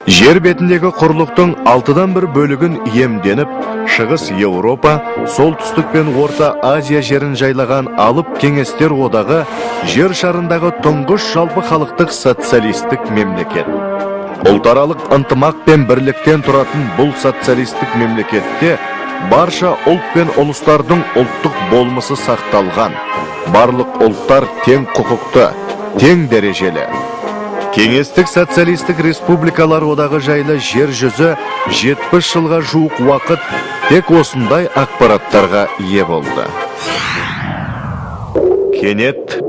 Жер бетіндегі құрлықтың алтыдан бір бөлігін иемденіп, Шығыс Еуропа, Солтүстік пен Орта Азия жерін жайлаған алып Кеңестер Одағы жер шарындағы тұңғыш жалпы халықтық социалистік мемлекет. Ұлтаралық ынтымақ пен бірліктен тұратын бұл социалистік мемлекетте барша ұлт пен ұлыстардың ұлттық болмысы сақталған. Барлық ұлттар тең құқықты, тең дәрежелі. Кеңестік Социалистік Республикалар Одағы жайлы жер жүзі 70 жылға жуық уақыт тек осындай ақпараттарға ие болды. Кенет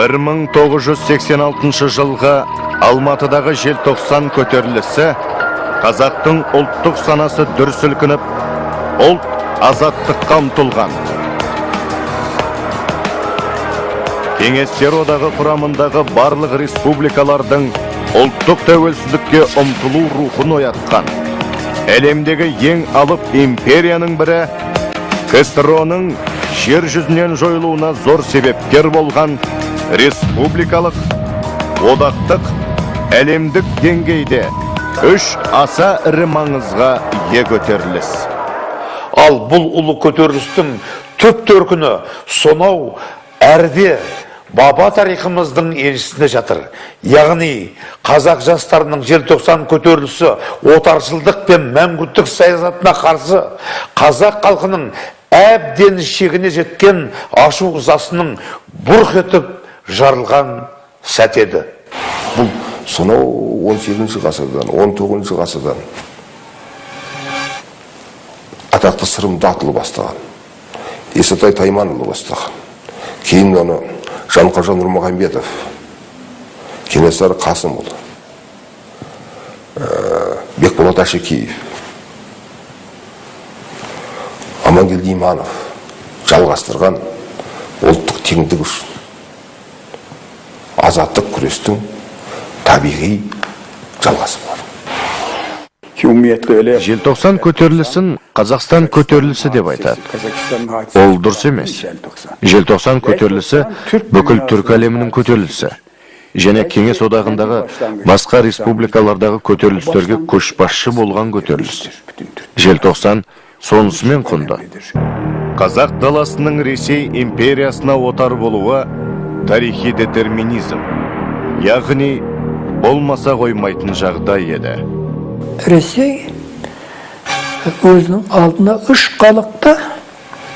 1986 жылғы Алматыдағы желтоқсан көтерілісі қазақтың ұлттық санасы дүр сілкініп, ұлт азаттыққа ұмтылған. Кеңестер Одағы құрамындағы барлық республикалардың ұлттық тәуелсіздікке ұмтылу рухын оятқан. Әлемдегі ең алып империяның бірі КСРО-ның жер жүзінен жойылуына зор себепкер болған республикалық, одақтық, әлемдік деңгейде үш аса ірі маңызға ие көтеріліс. Ал бұл ұлы көтерілістің түп төркіні сонау әрде баба тарихымыздың еншісінде жатыр. Яғни қазақ жастарының желтоқсан көтерілісі отаршылдық пен мәңгүрттік саясатына қарсы қазақ халқының әбден шегіне жеткен ашу ызасының бұрқ етіп жарылған сәт еді. Бұл сонау 18 ғасырдан, 19 ғасырдан атақты Сырым Датұлы бастаған, Исатай Тайманұлы бастаған, кейін оны Жанқожа Нұрмағамбетов, Кенесары Қасымұлы, Бекболат Әшекеев, Амангелді Иманов жалғастырған ұлттық теңдік үшін азаттық күрестің табиғи жалғасы болады. Желтоқсан көтерілісін Қазақстан көтерілісі деп айтады. Ол дұрыс емес. Желтоқсан көтерілісі бүкіл түркі әлемінің көтерілісі және Кеңес Одағындағы басқа республикалардағы көтерілістерге көшбасшы болған көтеріліс. Желтоқсан сонысымен құнды. Қазақ даласының Ресей империясына отар болуы тарихи детерминизм, яғни болмаса қоймайтын жағдай еді. Ресей өзінің алдына үш халықты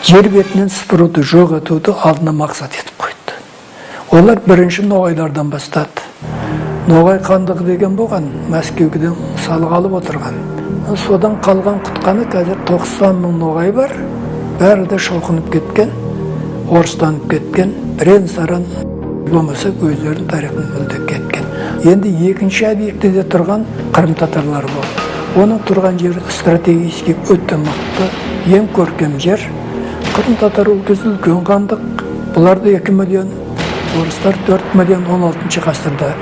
жер бетінен сыпыруды, жоқ етуді алдына мақсат етіп қойды. Олар бірінші ноғайлардан бастады. Ноғай хандығы деген болған, Мәскеуден салық алып отырған. Содан қалған құтқаны қазір 90 мың ноғай бар, бәрі де шоқынып кеткен, орыстанып кеткен, бірен-саран болмаса өздерінің тарихын мүлде кеткен. Енді екінші объектіде тұрған қырым татарлары болды. Оның тұрған жері стратегически өте мықты, ең көркем жер. Қырым татар өлкесі үлкен хандық. Бұларда 2 миллион, орыстар 4 миллион 16 ғасырда.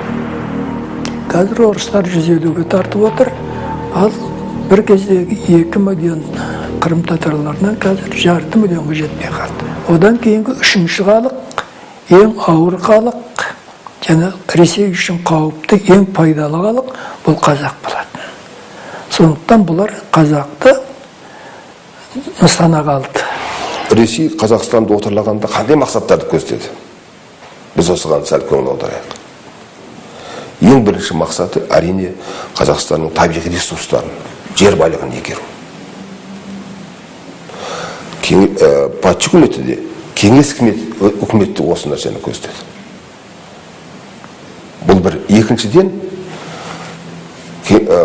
Қазір орыстар 150-ге тартып отыр. Ал бір кездегі 2 миллион қырым татарларынан қазір жарты миллионға жетпей қалды. Одан кейінгі үшінші халық, ең ауыр халық, және Ресей үшін қауіпті, ең пайдалы халық бұл қазақ болатын. Сондықтан бұлар қазақты нысанаға алды. Ресей Қазақстанды отарлағанда қандай мақсаттарды көздеді? Біз осыған сәл көңіл аударайық. Ең бірінші мақсаты әрине Қазақстанның табиғи ресурстарын, жер байлығын игеру. Патша үкіметі де, Кеңес үкіметі де осы нәрсені көздеді. Бұл бір. Екіншіден,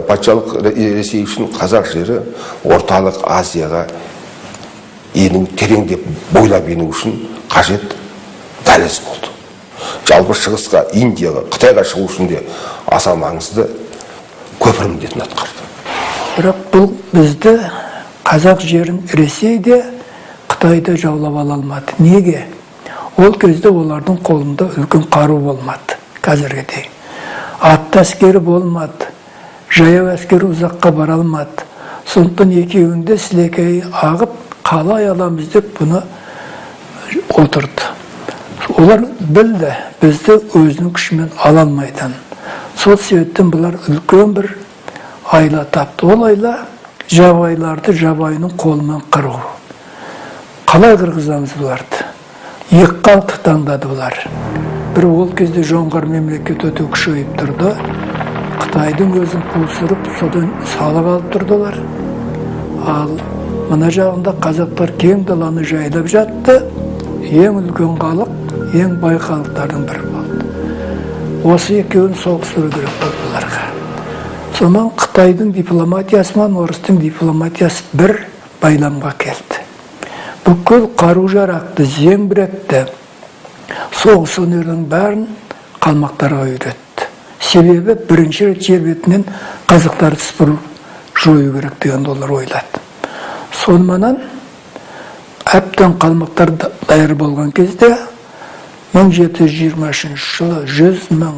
патшалық Ресей үшін қазақ жері Орталық Азияға ену, тереңдеп бойлап ену үшін қажет дәліз болды. Жалпы шығысқа, Индияға, Қытайға шығу үшін де аса маңызды көпір міндетін атқарды. Бірақ бұл бізді, қазақ жерін, Ресей де, Қытай да жаулап ала алмады. Неге? Ол кезде олардың қолында үлкен қару болмады қазіргідей. Атты әскері болмады, жаяу әскері ұзаққа бара алмады. Сондықтан екеуінде сілекейі ағып, қалай аламыз деп бұны отырды. Олар білді, бізді өзінің күшімен ала алмайтынын. Сол себептен бұлар үлкен бір айла тапты. Ол айла — жабайыларды жабайының қолымен қыру. Қалай қырғызамыз бұларды? Екі халықты таңдады бұлар. Бір ол кезде Жоңғар мемлекеті өте күшейіп тұрды. Қытайдың өзін қусырып, содан салып алып тұрды олар. Ал мына жағында қазақтар кең даланы жайлап жатты. Ең үлкен халық, ең бай халықтардың бірі болды. Осы екеуін соғыстыру керек болды бұларға. Сонан Қытайдың дипломатиясы мен орыстың дипломатиясы бір байламға келді. Бүкіл қару жарақты, зеңбіректі, соғыс өнерінің бәрін қалмақтарға үйретті. Себебі бірінші рет жер бетінен қазақтарды сыпыру, жою керек дегенді олар ойлады. Соныменен әбден қалмақтар даяр болған кезде, 1723 жылы 100 000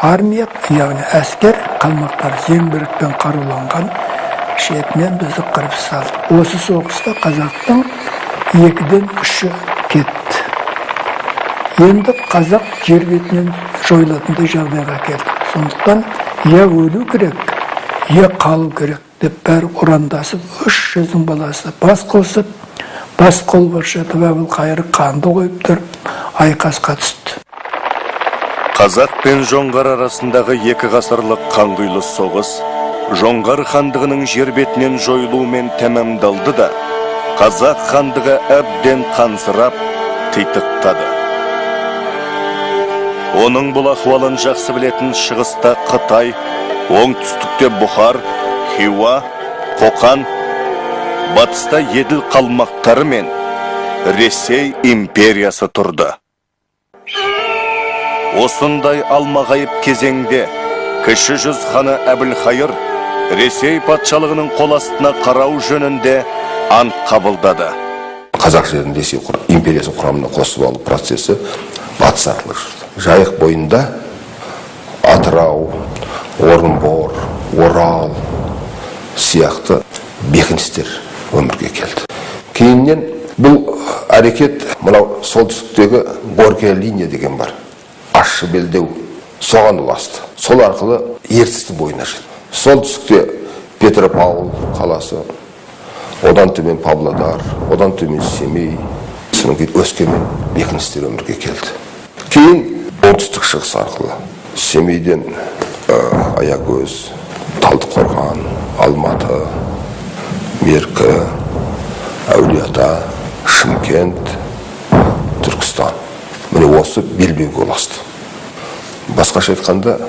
армия, яғни әскер, қалмақтар зеңбірекпен қаруланған шетінен бізді қырып салды. Осы соғыста қазақтың екіден үші кетті. Енді қазақ жер бетінен жойылатындай жағдайға келді. Сондықтан я өлу керек, я қалу керек деп бәрі ұрандасып, 300-дің баласы бас қосып, бас қолбасшы етіп Әбілқайыр ханды қойып тұрып, айқасқа түсті. Қазақ пен жоңғар арасындағы 2 ғасырлық қанқұйлы соғыс Жоңғар хандығының жер бетінен жойылуымен тәмамдалды да, Қазақ хандығы әбден қансырап, титықтады. Оның бұл ахуалын жақсы білетін шығыста Қытай, оңтүстікте Бұхар, Хиуа, Қоқан, батыста Еділ қалмақтары мен Ресей империясы тұрды. Осындай алмағайып кезеңде Кіші жүз ханы Әбілхайыр Ресей патшалығының қол астына қарау жөнінде ант қабылдады. Қазақ жерін Ресей империясының құрамына қосып алу процесі батыс арқылы жүрді. Жайық бойында Атырау, Орынбор, Орал сияқты бекіністер өмірге келді. Кейіннен бұл әрекет мынау солтүстіктегі Горькая линия деген бар, ащы белдеу, соған ұласты. Сол арқылы Ертістің бойына жетті. Солтүстікте Петропавл қаласы, одан төмен Павлодар, одан төмен Семей, содан кейін Өскемен бекіністері өмірге келді. Кейін оңтүстік шығыс арқылы Семейден Аягөз, Талдықорған, Алматы, Меркі, Әулиеата, Шымкент, Түркістан, міне, осы белбеуге ұласты. Басқаша айтқанда,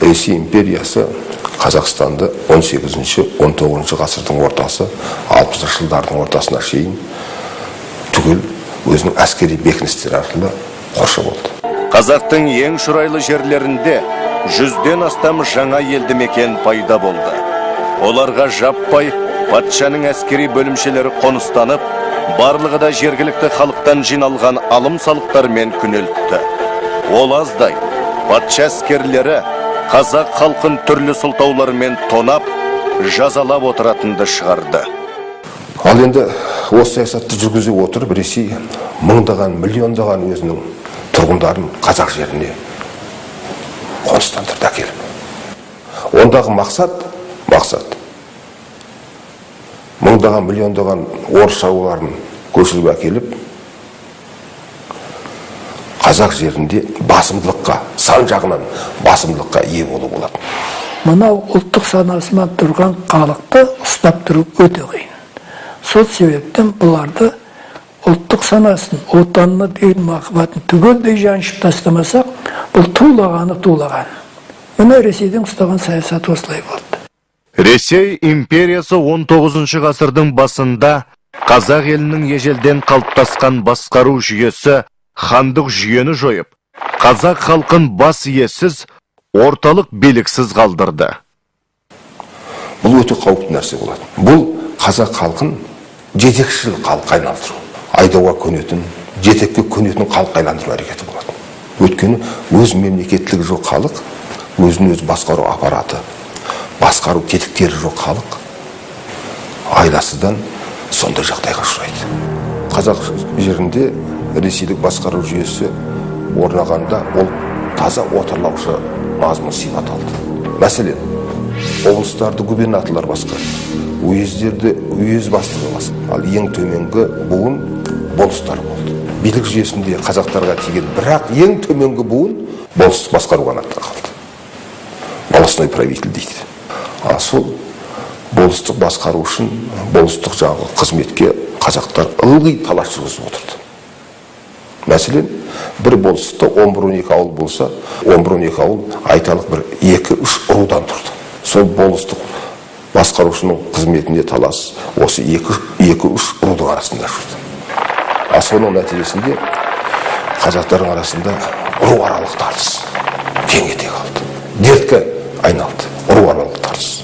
Ресей империясы Қазақстанды 18-19 ғасырдың ортасы, 60 жылдардың ортасына шейін түгел өзінің әскери бекіністері арқылы қоршап алды. Қазақтың ең шұрайлы жерлерінде 100-ден астам жаңа елді мекен пайда болды. Оларға жаппай патшаның әскери бөлімшелері қоныстанып, барлығы да жергілікті халықтан жиналған алым салықтармен күнелтті. Ол аздай, патша әскерлері қазақ халқын түрлі сылтаулармен тонап, жазалап отыратынды шығарды. Ал енді осы саясатты жүргізе отырып, Ресей мыңдаған, миллиондаған өзінің тұрғындарын қазақ жеріне қоныстандырды әкеліп. Ондағы мақсат мыңдаған, миллиондаған орыс шаруаларын көшіріп әкеліп, қазақ жерінде басымдылыққа, сан жағынан басымдылыққа ие болу болатын. Мынау ұлттық санасымен тұрған халықты ұстап тұру өте қиын. Сол себептен бұларды ұлттық санасын, отанына деген махаббатын түгелдей жаншып тастамасақ, бұл тулағаны тулаған. Міне, Ресейдің ұстаған саясаты осылай болды. Ресей империясы 19 ғасырдың басында қазақ елінің ежелден қалыптасқан басқару жүйесі, хандық жүйені жойып, Қазақ халқын бас иесіз, орталық биліксіз қалдырды. Бұл өте қауіпті нәрсе болады. Бұл қазақ халқын жетекшіл халыққа айналдыру, айдауға көнетін, жетекке көнетін халыққа айландыру әрекеті болады. Өйткені өз мемлекеттілігі жоқ халық, өзін өзі басқару аппараты, басқару тетіктері жоқ халық айласыздан сондай жағдайға ұшырайды. Қазақ жерінде ресейлік басқару жүйесі орнағанда ол таза отарлаушы мазмұн сипат алды. Мәселен, облыстарды губернаторлар басқарды, уездерді уезд бастығы басқарды, ал ең төменгі буын болыстар болды. Билік жүйесінде қазақтарға тиген бірақ ең төменгі буын болыс басқару қанатта қалды. Волостной правитель дейді. Ал сол болыстық басқару үшін болыстық жаңағы қызметке қазақтар ылғи талас жүргізіп отырды. Мәселен, бір болыстықта 11-12 ауыл болса, 11-12 ауыл айталық бір 2-3 рудан тұрды. Сол болыстық басқарушының қызметіне талас осы 2-3 рудың арасында жүрді. А соның нәтижесінде қазақтардың арасында ру аралық тартыс кең етек алды. Дертке айналды ру аралық тартыс.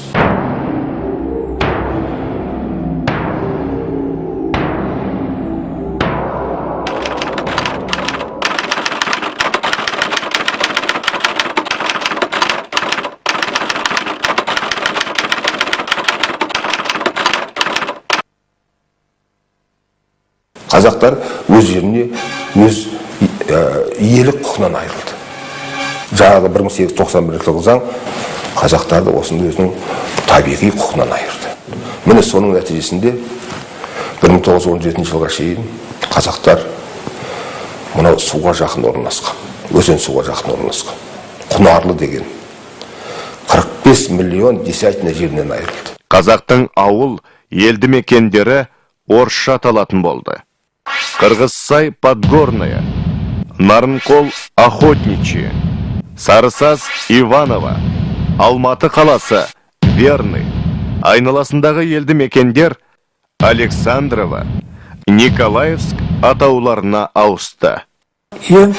Қазақтар өз жеріне, өз иелік құқығынан айырылды. Жаңағы 1891 жылғы заң қазақтарды осында өзінің табиғи құқығынан айырды. Міне соның нәтижесінде 1917 жылға шейін қазақтар мынау суға жақын орналасқан, өзен суға жақын орналасқан, құнарлы деген 45 миллион десятина жерінен айырылды. Қазақтың ауыл, елді мекендері орысша аталатын болды. Қырғызсай Подгорная, Нарынқол Охотничье, Сарысаз Иваново, Алматы қаласы Верный, айналасындағы елді мекендер Александрово, Николаевск атауларына ауысты. Ең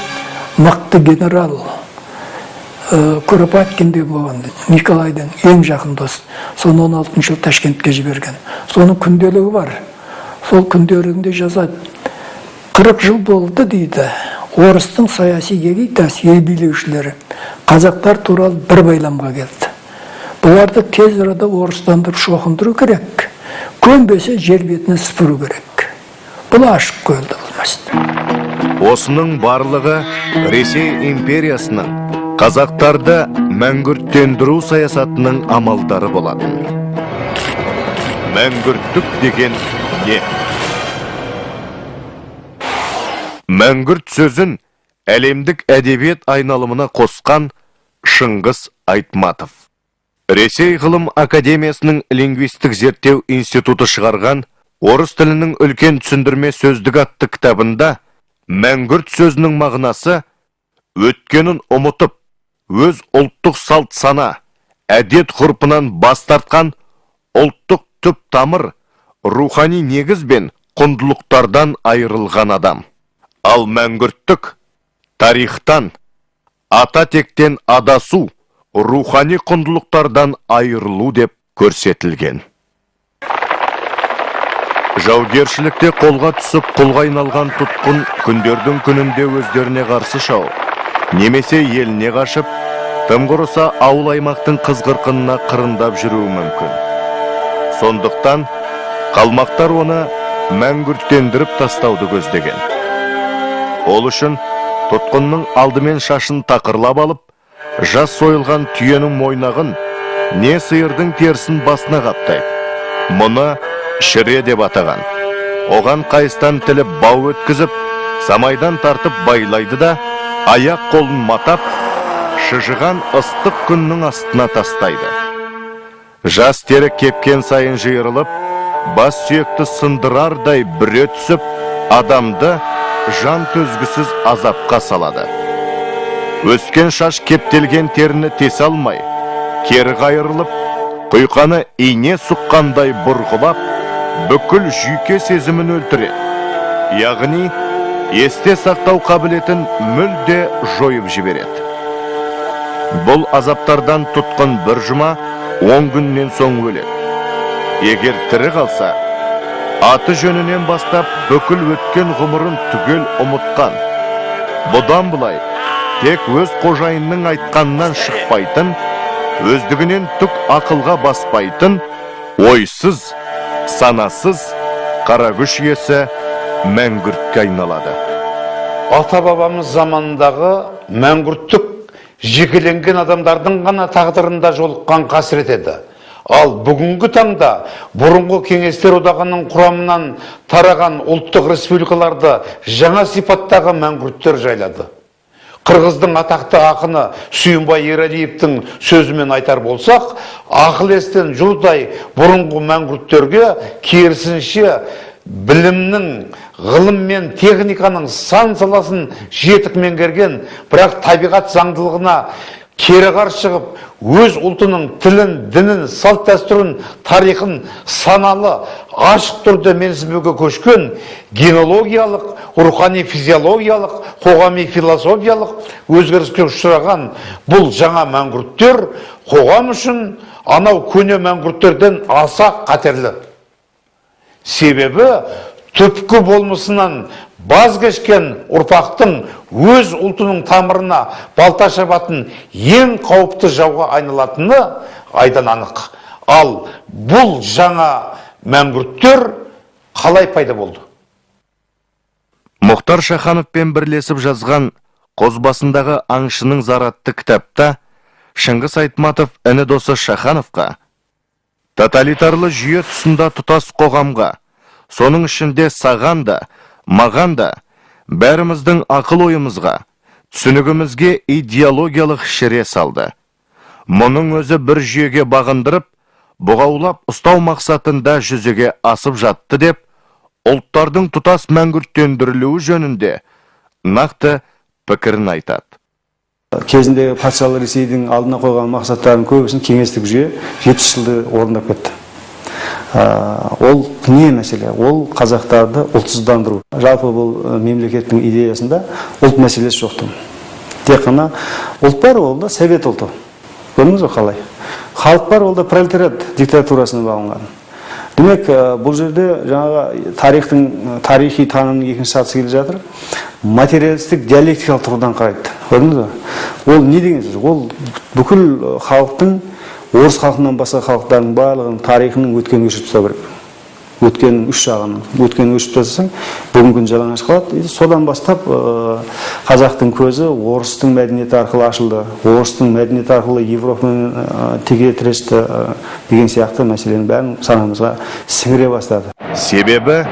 мықты генерал Куропаткин деген болған, Николайдың ең жақын досы. Соны 16 жыл Ташкентке жіберген. Соның күнделігі бар. Сол күнделігінде жазады. 40 жыл болды дейді. Орыстың саяси элитасы, ел билеушілері қазақтар туралы бір байламға келді. Бұларды тез арада орыстандырып шоқындыру керек. Көнбесе жер бетінен сыпыру керек. Бұл ашық қойылды бұл мәселе. Осының барлығы Ресей империясының қазақтарды мәңгүрттендіру саясатының амалдары болатын. Мәңгүрттік деген не? Мәңгүрт сөзін әлемдік әдебиет айналымына қосқан Шыңғыс Айтматов. Ресей ғылым академиясының лингвистік зерттеу институты шығарған орыс тілінің үлкен түсіндірме сөздік атты кітабында мәңгүрт сөзінің мағынасы өткенін ұмытып, өз ұлттық салт сана, әдет ғұрпынан бас тартқан ұлттық түп тамыр, рухани негіз бен құндылықтардан айырылған адам. Ал мәңгүрттік тарихтан, ата тектен адасу, рухани құндылықтардан айырылу деп көрсетілген. Жаугершілікте қолға түсіп құлға айналған тұтқын күндердің күнінде өздеріне қарсы шауып, немесе еліне қашып, тым құрыса ауыл аймақтың қызғырқынына қырындап жүруі мүмкін. Сондықтан қалмақтар оны мәңгүрттендіріп тастауды көздеген. Ол үшін тұтқынның алдымен шашын тақырлап алып, жас сойылған түйенің мойнағын, не сиырдың терісін басына қаптайды. Мұны шіре деп атаған. Оған қайыстан тіліп бау өткізіп, самайдан тартып байлайды да, аяқ қолын матап, шыжыған ыстық күннің астына тастайды. Жас тері кепкен сайын жиырылып, бас сүйекті сындырардай бүре түсіп, адамды жан төзгісіз азапқа салады. Өскен шаш кептелген теріні тесе алмай, кері қайырылып, құйқаны ине сұққандай бұрғылап, бүкіл жүйке сезімін өлтіреді. Яғни, Есте сақтау қабілетін мүлде жойып жібереді. Бұл азаптардан тұтқын бір жұма 10 күннен соң өледі. Егер тірі қалса, аты жөнінен бастап бүкіл өткен ғұмырын түгел ұмытқан. Бұдан былай тек өз қожайынның айтқанынан шықпайтын, өздігінен түк ақылға баспайтын, ойсыз, санасыз қара күш иесі мәңгүртке айналады. Ата-бабамыз заманындағы мәңгүрттік жекеленген адамдардың ғана тағдырында жолыққан қасірет еді. Ал бүгінгі таңда бұрынғы Кеңестер Одағының құрамынан тараған ұлттық республикаларды жаңа сипаттағы мәңгүрттер жайлады. Қырғыздың атақты ақыны Сүйінбай Ералиевтің сөзімен айтар болсақ, ақыл естен жұрдай бұрынғы мәңгүрттерге керісінше білімнің, ғылым мен техниканың сан саласын жетік меңгерген, бірақ табиғат заңдылығына кері қарсы шығып, өз ұлтының тілін, дінін, салт дәстүрін, тарихын саналы, ашық түрде менсінбеуге көшкен генеалогиялық, рухани физиологиялық, қоғами философиялық өзгеріске ұшыраған бұл жаңа мәңгүрттер қоғам үшін анау көне мәңгүрттерден аса қатерлі. Себебі түпкі болмысынан баз кешкен ұрпақтың өз ұлтының тамырына балта шабатын ең қауіпті жауға айналатыны айдан анық. Ал бұл жаңа мәңгүрттер қалай пайда болды? Мұхтар Шахановпен бірлесіп жазған Қозбасындағы аңшының зары атты кітапта Шыңғыс Айтматов іні досы Шахановқа тоталитарлы жүйе тұсында тұтас қоғамға, соның ішінде саған да, маған да, бәріміздің ақыл ойымызға, түсінігімізге идеологиялық шіре салды. Мұның өзі бір жүйеге бағындырып, бұғаулап ұстау мақсатында жүзеге асып жатты деп, ұлттардың тұтас мәңгүрттендірілуі жөнінде нақты пікірін айтады. Кезінде патшалық Ресейдің алдына қойған мақсаттарын көбісін кеңестік жүйе 70 жылда орындап кетті. Ол не мәселе? Ол қазақтарды ұлтсыздандыру. Жалпы бұл мемлекеттің идеясында ұлт мәселесі жоқты. Тек қана ұлт бар, ол да совет ұлты. Көрдіңіз бе қалай? Халық бар, ол да пролетариат диктатурасына бағынған. Демек, бұл жерде жаңағы тарихтың, тарихи танымның екінші сатысы келе жатыр. Материалистік диалектикалық тұрғыдан қарайды. Көрдіңіз бе? Ол не деген сөз? Ол бүкіл халықтың, орыс халқынан басқа халықтардың барлығының тарихының өткенін өшіріп тастау керек. Өткеннің үш жағын, өткенін өшіріп тастасаң, бүгінгі күн жалаңаш қалады. Содан бастап қазақтың көзі орыстың мәдениеті арқылы ашылды. Орыстың мәдениеті арқылы Европамен теке тіресті деген сияқты мәселенің бәрін санамызға сіңіре бастады. Себебі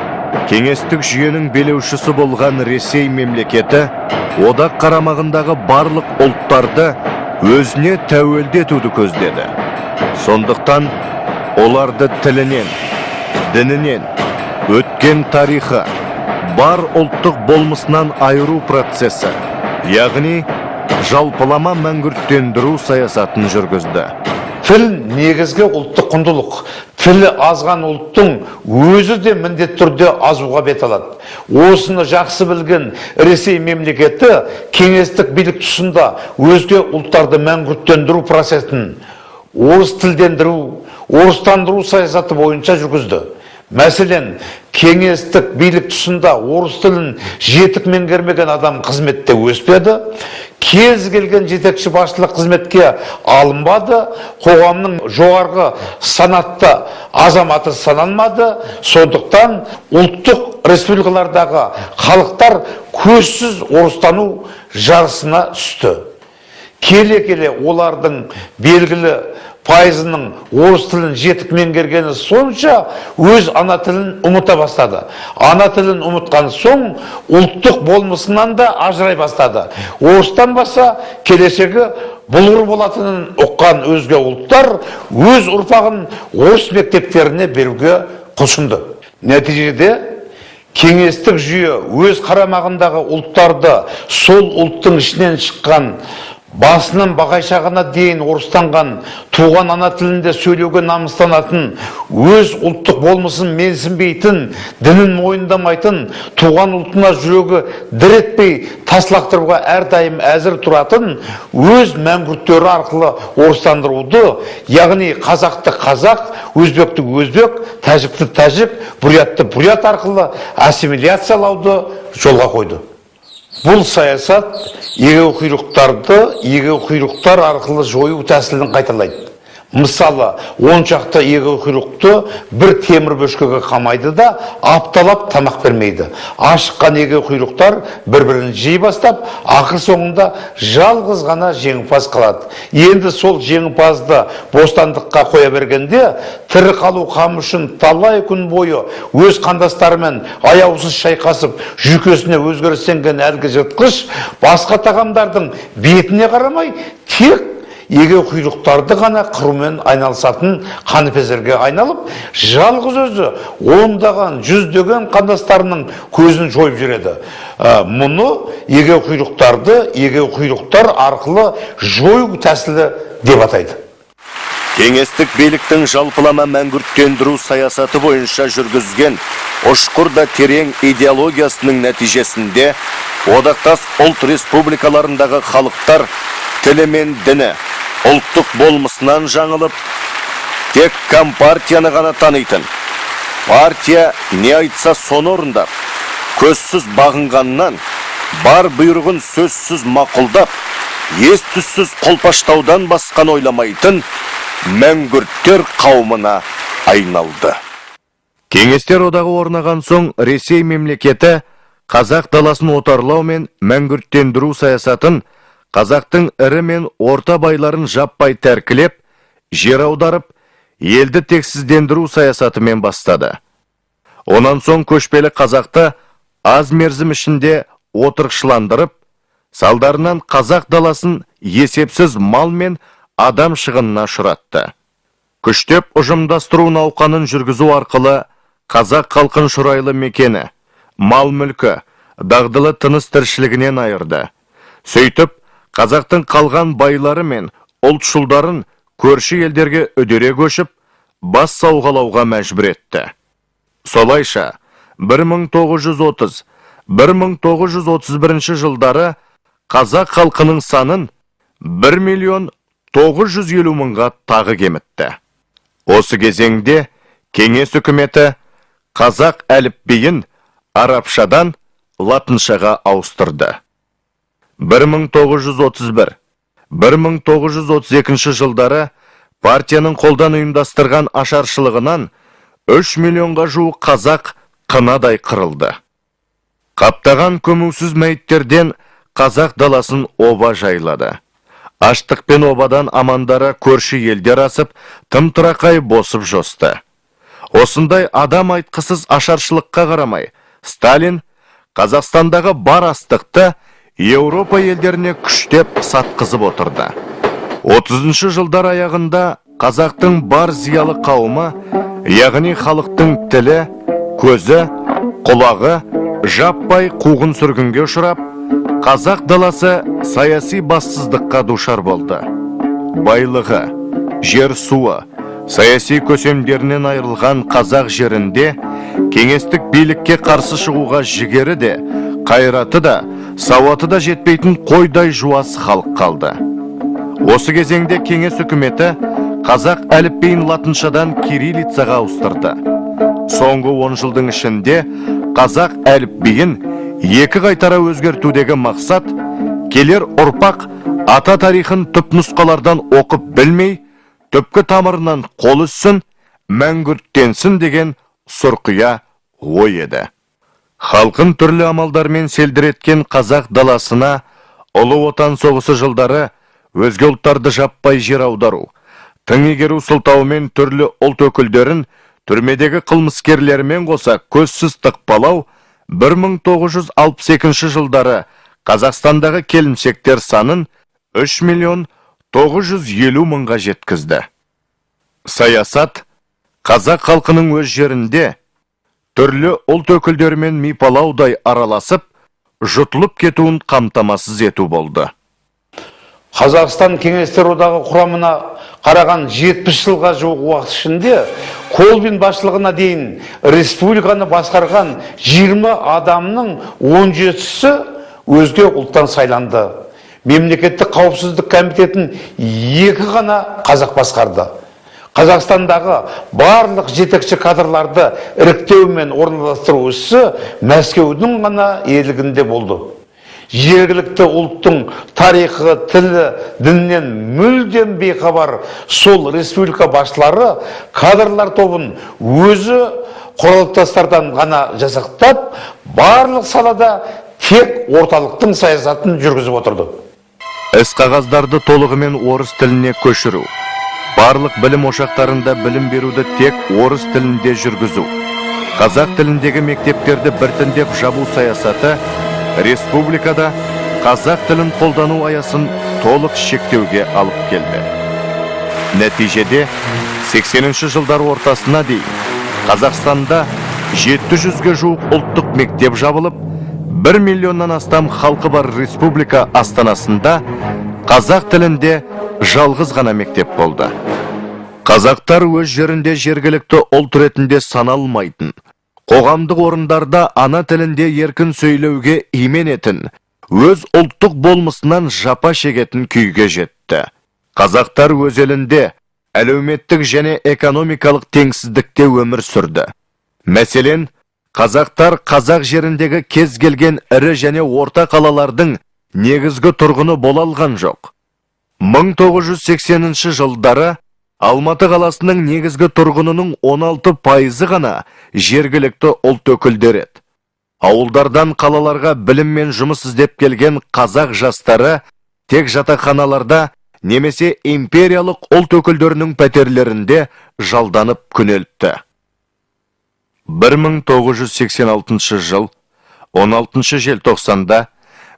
кеңестік жүйенің билеушісі болған Ресей мемлекеті одақ қарамағындағы барлық ұлттарды өзіне тәуелді етуді көздеді. Сондықтан оларды тілінен, дінінен, өткен тарихы, бар ұлттық болмысынан айыру процесі, яғни жалпылама мәңгүрттендіру саясатын жүргізді. Тіл негізгі ұлттық құндылық. Тілі азған ұлттың өзі де міндетті түрде азуға бет алады. Осыны жақсы білген Ресей мемлекеті кеңестік билік тұсында өзге ұлттарды мәңгүрттендіру процесін орыс тілдендіру, орыстандыру саясаты бойынша жүргізді. Мәселен, кеңестік билік тұсында орыс тілін жетік меңгермеген адам қызметте өспеді, кез келген жетекші басшылық қызметке алынбады, қоғамның жоғарғы санатты азаматы саналмады. Сондықтан ұлттық республикалардағы халықтар көзсіз орыстану жарысына түсті. Келе-келе олардың белгілі пайызының орыс тілін жетік меңгергені сонша өз ана тілін ұмыта бастады. Ана тілін ұмытқан соң ұлттық болмысынан да ажырай бастады. Орыстанбаса келешегі бұлғыр болатынын ұққан өзге ұлттар өз ұрпағын орыс мектептеріне беруге құлшынды. Нәтижеде кеңестік жүйе өз қарамағындағы ұлттарды сол ұлттың ішінен шыққан Басынан бақайшағына дейін орыстанған, туған ана тілінде сөйлеуге намыстанатын, өз ұлттық болмысын менсінбейтін, дінін мойындамайтын, туған ұлтына жүрегі дір етпей тас лақтыруға әрдайым әзір тұратын өз мәңгүрттері арқылы орыстандыруды, яғни қазақты қазақ, өзбекті өзбек, тәжікті тәжік, бурятты бурят арқылы ассимиляциялауды жолға қойды. Бұл саясат егеуқұйрықтарды егеуқұйрықтар арқылы жою тәсілін қайталайды. Мысалы, 10 шақты егеуқұйрықты бір темір бөшкеге қамайды да апталап тамақ бермейді. Ашыққан егеуқұйрықтар бір-бірін жей бастап, ақыр соңында жалғыз ғана жеңімпаз қалады. Енді сол жеңімпазды бостандыққа қоя бергенде, тірі қалу қамы үшін талай күн бойы өз қандастарымен аяусыз шайқасып, жүйкесіне өзгерістенген әлгі жыртқыш басқа тағамдардың бетіне қарамай, тек егеуқұйрықтарды ғана қырумен айналысатын қаныпезерге айналып, жалғыз өзі ондаған, жүздеген қандастарының көзін жойып жүреді. Мұны егеуқұйрықтарды егеуқұйрықтар арқылы жою тәсілі деп атайды. Кеңестік биліктің жалпылама мәңгүрттендіру саясаты бойынша жүргізген ұшқыр да терең идеологиясының нәтижесінде одақтас ұлт республикаларындағы халықтар тілі мен діні, ұлттық болмысынан жаңылып, тек компартияны ғана танитын. Партия не айтса соны орындап, көзсіз бағынғаннан, бар бұйрығын сөзсіз мақұлдап, ес түссіз қолпаштаудан басқан ойламайтын мәңгүрттер қауымына айналды. Кеңестер одағы орнаған соң Ресей мемлекеті қазақ даласын отарлау мен мәңгүрттендіру саясатын қазақтың ірі мен орта байларын жаппай тәркілеп, жер аударып, елді тексіздендіру саясатымен бастады. Онан соң көшпелі қазақты аз мерзім ішінде отырықшыландырып, салдарынан қазақ даласын есепсіз мал мен адам шығынына ұшыратты. Күштеп ұжымдастыру науқанын жүргізу арқылы қазақ халқын шұрайлы мекені, мал-мүлкі, дағдылы тыныс тіршілігінен айырды. Сөйтіп, қазақтың қалған байлары мен ұлтшылдарын көрші елдерге үдере көшіп, бас сауғалауға мәжбүр етті. Солайша, 1930-1931 жылдары қазақ халқының санын 1 950 000-ға тағы кемітті. Осы кезеңде кеңес үкіметі қазақ әліпбиін арабшадан латыншаға ауыстырды. 1931-1932 жылдары партияның қолдан ұйымдастырған ашаршылығынан 3 миллионға жуық қазақ қынадай қырылды. Қаптаған көмусіз мәйіттерден қазақ даласын оба жайлады. Аштық пен обадан амандары көрші елдер асып, тым-тырақай босып жосты. Осындай адам айтқысыз ашаршылыққа қарамай, Сталин Қазақстандағы бар астықты Еуропа елдеріне күштеп сатқызып отырды. 30 жылдар аяғында қазақтың бар зиялы қауымы, яғни халықтың тілі, көзі, құлағы жаппай қуғын сүргінге ұшырап, қазақ даласы саяси бассыздыққа душар болды. Байлығы, жер суы, саяси көсемдерінен айырылған қазақ жерінде кеңестік билікке қарсы шығуға жігері де, қайраты да, сауаты да жетпейтін қойдай жуас халық қалды. Осы кезеңде кеңес үкіметі қазақ әліпбиін латыншадан кириллицаға ауыстырды. Соңғы 10 жылдың ішінде қазақ әліпбиін екі қайтара өзгертудегі мақсат келер ұрпақ ата тарихын түп нұсқалардан оқып білмей, түпкі тамырынан қол үзсін, мәңгүрттенсін деген сұрқия ой еді. Халқын түрлі амалдармен селдіреткен қазақ даласына Ұлы Отан соғысы жылдары өзге ұлттарды жаппай жер аудару, тың игеру сылтауымен түрлі ұлт өкілдерін түрмедегі қылмыскерлермен қоса көзсіз тықпалау 1962 жылдары Қазақстандағы келімсектер санын 3 950 000-ға жеткізді. Саясат қазақ халқының өз жерінде түрлі ұлт өкілдерімен мипалаудай араласып, жұтылып кетуін қамтамасыз ету болды. Қазақстан Кеңестер Одағы құрамына қараған 70 жылға жуық уақыт ішінде Колбин басшылығына дейін республиканы басқарған 20 адамның 17-сі өзге ұлттан сайланды. Мемлекеттік қауіпсіздік комитетін 2 ғана қазақ басқарды. Қазақстандағы барлық жетекші кадрларды іріктеу мен орналастыру ісі Мәскеудің ғана иелігінде болды. Жергілікті ұлттың тарихы, тілі, дінінен мүлдем бейхабар сол республика басшылары кадрлар тобын өзі құралдастардан ғана жасақтап, барлық салада тек орталықтың саясатын жүргізіп отырды. Іс-қағаздарды толығымен орыс тіліне көшіру, барлық білім ошақтарында білім беруді тек орыс тілінде жүргізу, қазақ тіліндегі мектептерді біртіндеп жабу саясаты республикада қазақ тілін қолдану аясын толық шектеуге алып келді. Нәтижеде 80-ші жылдар ортасына дейін Қазақстанда 700-ге жуық ұлттық мектеп жабылып, 1 миллионнан астам халқы бар республика астанасында қазақ тілінде жалғыз ғана мектеп болды. Қазақтар өз жерінде жергілікті ұлт ретінде саналмайтын, қоғамдық орындарда ана тілінде еркін сөйлеуге именетін, өз ұлттық болмысынан жапа шегетін күйге жетті. Қазақтар өз елінде әлеуметтік және экономикалық теңсіздікте өмір сүрді. Мәселен, қазақтар қазақ жеріндегі кез келген ірі және орта қалалардың негізгі тұрғыны бола алған жоқ. 1980 жылдары Алматы қаласының негізгі тұрғынының 16% ғана жергілікті ұлт өкілдері еді. Ауылдардан қалаларға білім мен жұмыс іздеп келген қазақ жастары тек жатақханаларда немесе империялық ұлт өкілдерінің пәтерлерінде жалданып күнелтті. 1986 жыл 16 желтоқсанда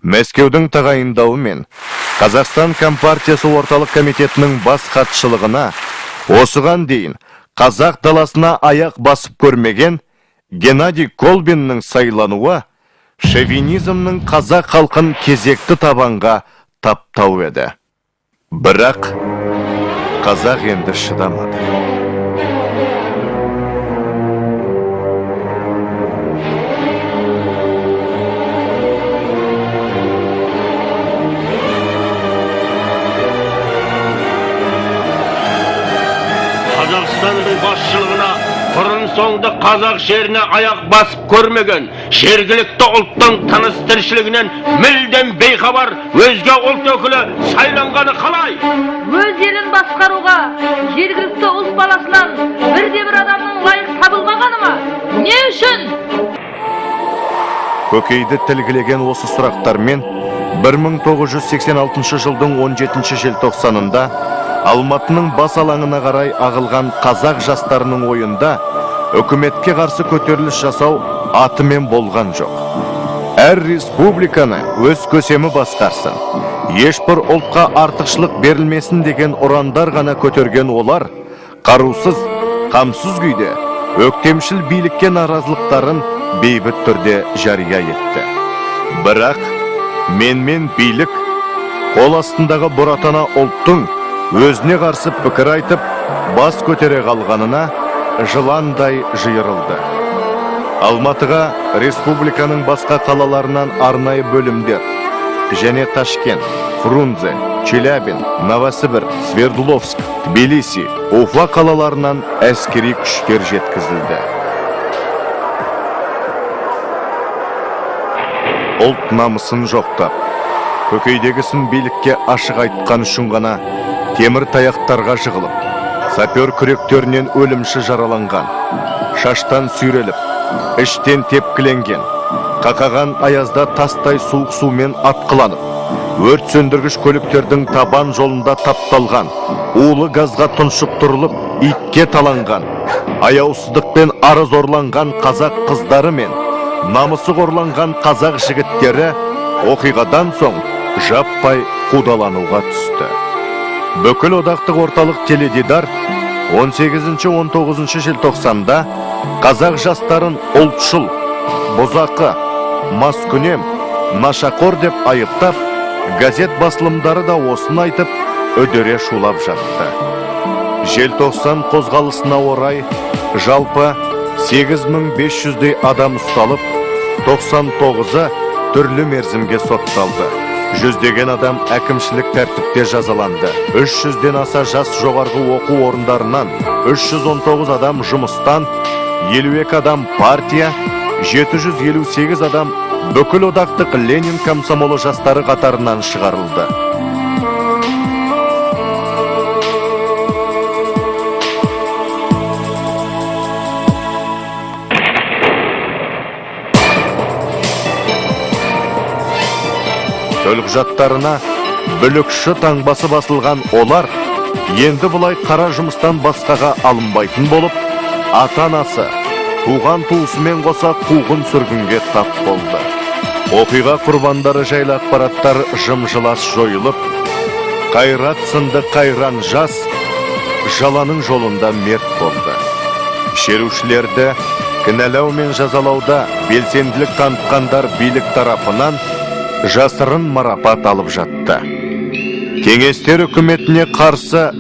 Мәскеудің тағайындауымен Қазақстан Компартиясы Орталық Комитетінің бас хатшылығына осыған дейін қазақ даласына аяқ басып көрмеген Геннадий Колбиннің сайлануы шовинизмнің қазақ халқын кезекті табанға таптау еді. Бірақ қазақ енді шыдамады. Қазақстанның басшылығына бұрын соңды қазақ жеріне аяқ басып көрмеген, жергілікті ұлттың тыныс тіршілігінен мүлдем бейхабар өзге ұлт өкілі сайланғаны қалай? Өз елін басқаруға жергілікті ұлт баласынан бірде-бір адамның лайық табылмағаны ма? Не үшін? Көкейді тілгілеген осы сұрақтармен 1986 жылдың 17 желтоқсанында Алматының бас алаңына қарай ағылған қазақ жастарының ойында үкіметке қарсы көтеріліс жасау атымен болған жоқ. Әр республиканы өз көсемі басқарсын, ешбір ұлтқа артықшылық берілмесін деген ұрандар ғана көтерген олар қарусыз, қамсыз күйде өктемшіл билікке наразылықтарын бейбіт түрде жария етті. Бірақ менмен билік қол астындағы бұратана ұлттың өзіне қарсы пікір айтып, бас көтере қалғанына жыландай жиырылды. Алматыға республиканың басқа қалаларынан арнайы бөлімдер және Ташкент, Фрунзе, Челябин, Новосібір, Свердловск, Тбилиси, Уфа қалаларынан әскери күштер жеткізілді. Ұлт намысын жоқтап, көкейдегісін билікке ашық айтқан үшін ғана темір таяқтарға жығылып, сапер күректерінен өлімші жараланған, шаштан сүйреліп, іштен тепкіленген, қақаған аязда тастай суық сумен атқыланып, өрт сөндіргіш көліктердің табан жолында тапталған, улы газға тұншықтырылып, итке таланған, аяусыздықпен ары зорланған қазақ қыздары мен намысы қорланған қазақ жігіттері оқиғадан соң жаппай қудалануға түсті. Бүкіл одақтық орталық теледидар 18-19 желтоқсанда қазақ жастарын ұлтшыл, бұзақы, маскүнем, нашақор деп айыптап, Газет басылымдары да осыны айтып, үдере шулап жатты. Желтоқсан қозғалысына орай жалпы 8500-дей адам ұсталып, 99-ы түрлі мерзімге сотталды. Жүздеген адам әкімшілік тәртіпте жазаланды. 300-ден аса жас жоғарғы оқу орындарынан, 319 адам жұмыстан, 52 адам партия, 758 адам бүкіл одақтық Ленин комсомолы жастары қатарынан шығарылды. Төлқұжаттарына бүлікші таңбасы басылған олар енді бұлай қара жұмыстан басқаға алынбайтын болып, ата-анасы, туған туысымен қоса қуғын сүргінге тап болды. Оқиға құрбандары жайлы ақпараттар жым-жылас жойылып, Қайрат сынды қайран жас жаланың жолында мерт болды. Шерушілерді кінәлау мен жазалауда белсенділік танытқандар билік тарапынан жасырын марапат алып жатты. Кеңестер үкіметіне қарсы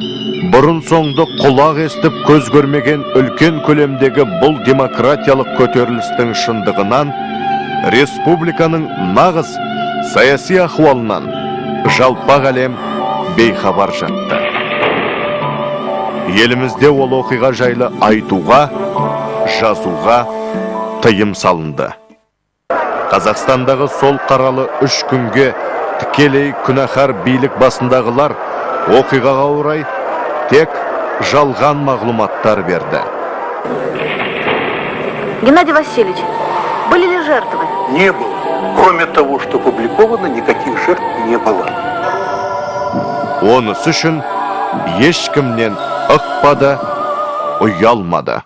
бұрын соңды құлақ естіп көз көрмеген үлкен көлемдегі бұл демократиялық көтерілістің шындығынан, республиканың нағыз саяси ахуалынан жалпақ әлем бейхабар жатты. Елімізде ол оқиға жайлы айтуға, жазуға тыйым салынды. Қазақстандағы сол қаралы 3 күнге тікелей күнәһар билік басындағылар оқиғаға орай тек жалған мағлұматтар берді. Геннадий Васильевич, были ли жертвы? Не было. Кроме того, что публиковано, никаких жертв не было. Онысы үшін ешкімнен ықпады, ұялмады.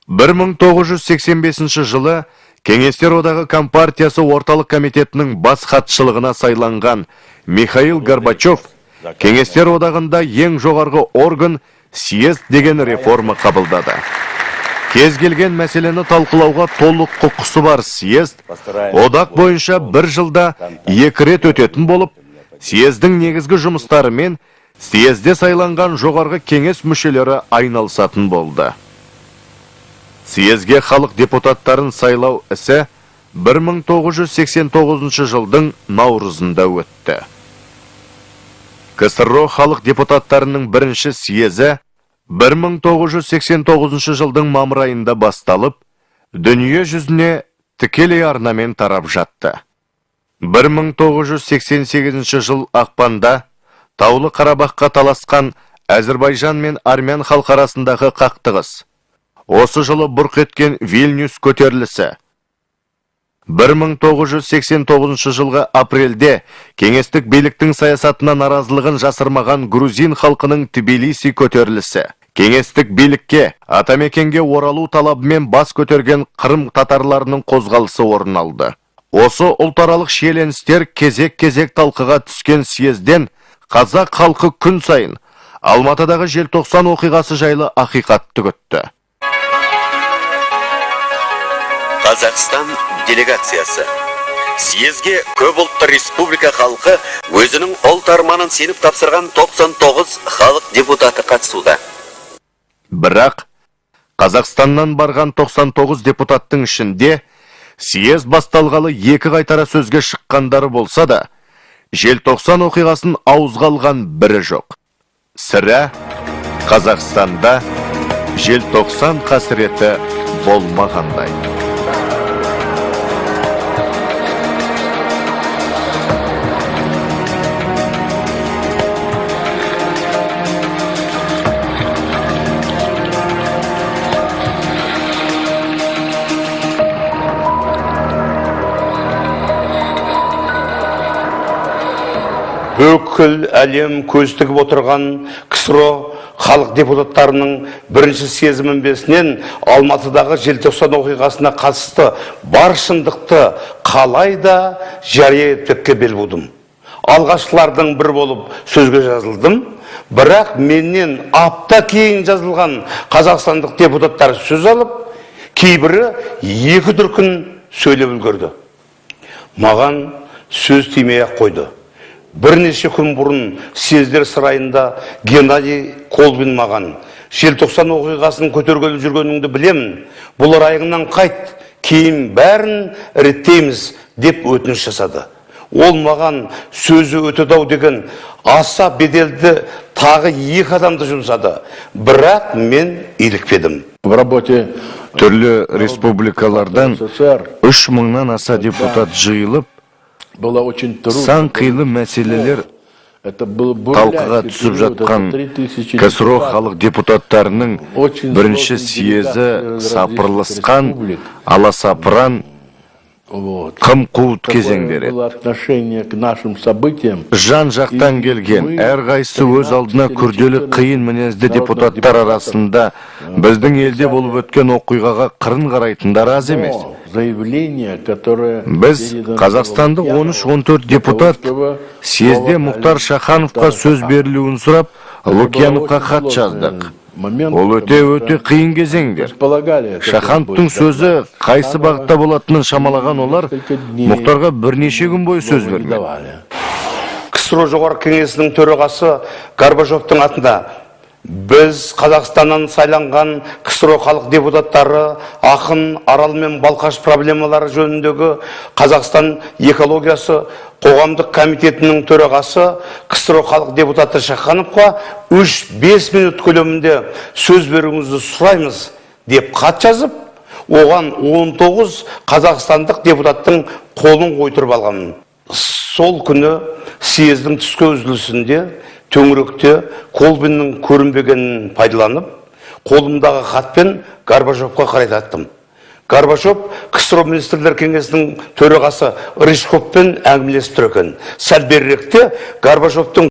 1985 жылы Кеңестер Одағы Компартиясы Орталық Комитетінің бас хатшылығына сайланған Михаил Горбачев Кеңестер Одағында ең жоғарғы орган съезд деген реформа қабылдады. Кез келген мәселені талқылауға толық құқысы бар съезд одақ бойынша бір жылда 2 рет өтетін болып, съездің негізгі жұмыстарымен съезде сайланған жоғарғы кеңес мүшелері айналысатын болды. Съезге халық депутаттарын сайлау ісі 1989 жылдың наурызында өтті. КСРО халық депутаттарының бірінші съезі 1989 жылдың мамыр айында басталып, дүние жүзіне тікелей арнамен тарап жатты. 1988 жыл ақпанда Таулы Қарабаққа таласқан Әзірбайжан мен армян халқы арасындағы қақтығыс, осы жылы бұрқ еткен Вильнюс көтерілісі, 1989 жылғы апрельде кеңестік биліктің саясатына наразылығын жасырмаған грузин халқының Тбилиси көтерілісі, кеңестік билікке, атамекенге оралу талабымен бас көтерген Қырым татарларының қозғалысы орын алды. Осы ұлтаралық шиеленістер кезек-кезек талқыға түскен съезден қазақ халқы күн сайын Алматыдағы желтоқсан оқиғасы жайлы ақиқатты күтті. Қазақстан делегациясы. Съезге көп ұлтты республика халқы өзінің ұлт арманын сеніп тапсырған 99 халық депутаты қатысуда. Бірақ Қазақстаннан барған 99 депутаттың ішінде съезд басталғалы 2 қайтара сөзге шыққандары болса да, желтоқсан оқиғасын ауызға алған бірі жоқ. Сірә, Қазақстанда желтоқсан қасіреті болмағандай. Бүкіл әлем көз тігіп отырған КСРО халық депутаттарының бірінші съезі мінбесінен Алматыдағы желтоқсан оқиғасына қатысты бар шындықты қалай да жария етпекке бел будым. Алғашқылардың бір болып сөзге жазылдым, бірақ менен апта кейін жазылған қазақстандық депутаттар сөз алып, кейбірі 2 дүркін сөйлеп үлгерді. Маған сөз тимей-ақ қойды. Бірнеше күн бұрын съездер сарайында Геннадий Колбин маған: «Желтоқсан оқиғасын көтергелі жүргеніңді білемін, бұл райыңнан қайт, кейін бәрін реттейміз», – деп өтініш жасады. Ол маған сөзі өте дау деген аса беделді тағы екі адамды жұмсады, бірақ мен илікпедім. В работе Түрлі республикалардан 3000-нан аса депутат жиылып, было очень трудно. сан қилы мәселелер Это был талқыға түсіп жатқан КСРО халық депутаттарының бірінші съезі сапырылысқан, аласапыран, Вот. қым-қуыт кезеңдер еді. Было отношение к нашим событиям. Жан жақтан келген, әрқайсысы өз алдына күрделі, қиын мінезді депутаттар арасында біздің елде болып өткен оқиғаға қырын қарайтындар аз емес. Но заявление, которое Біз, қазақстандық 13-14 депутат, съезде Мұхтар Шахановқа сөз берілуін сұрап, Лукьяновқа хат жаздық. Ол өте өте қиын кезеңдер. Шахановтың сөзі қайсы бағытта болатынын шамалаған олар Мұхтарға бірнеше күн бойы сөз бермеді. КСРО Жоғарғы Кеңесінің төрағасы Горбачевтың атына: «Біз, Қазақстаннан сайланған КСРО халық депутаттары, ақын Арал мен Балқаш проблемалары жөніндегі Қазақстан экологиясы қоғамдық комитетінің төрағасы, КСРО халық депутаты Шахановқа 3-5 минут көлемінде сөз беруіңізді сұраймыз», – деп хат жазып, оған 19 қазақстандық депутаттың қолын қойдырып алғанмын. Сол күні съездің түскі үзілісінде төңіректе Колбиннің көрінбегенін пайдаланып, қолымдағы хатпен Горбачевқа қарай таттым. Горбачев КСРО Министрлер Кеңесінің төрағасы Рыжковпен әңгімелесіп тұр екен. Сәл беріректе Горбачевтың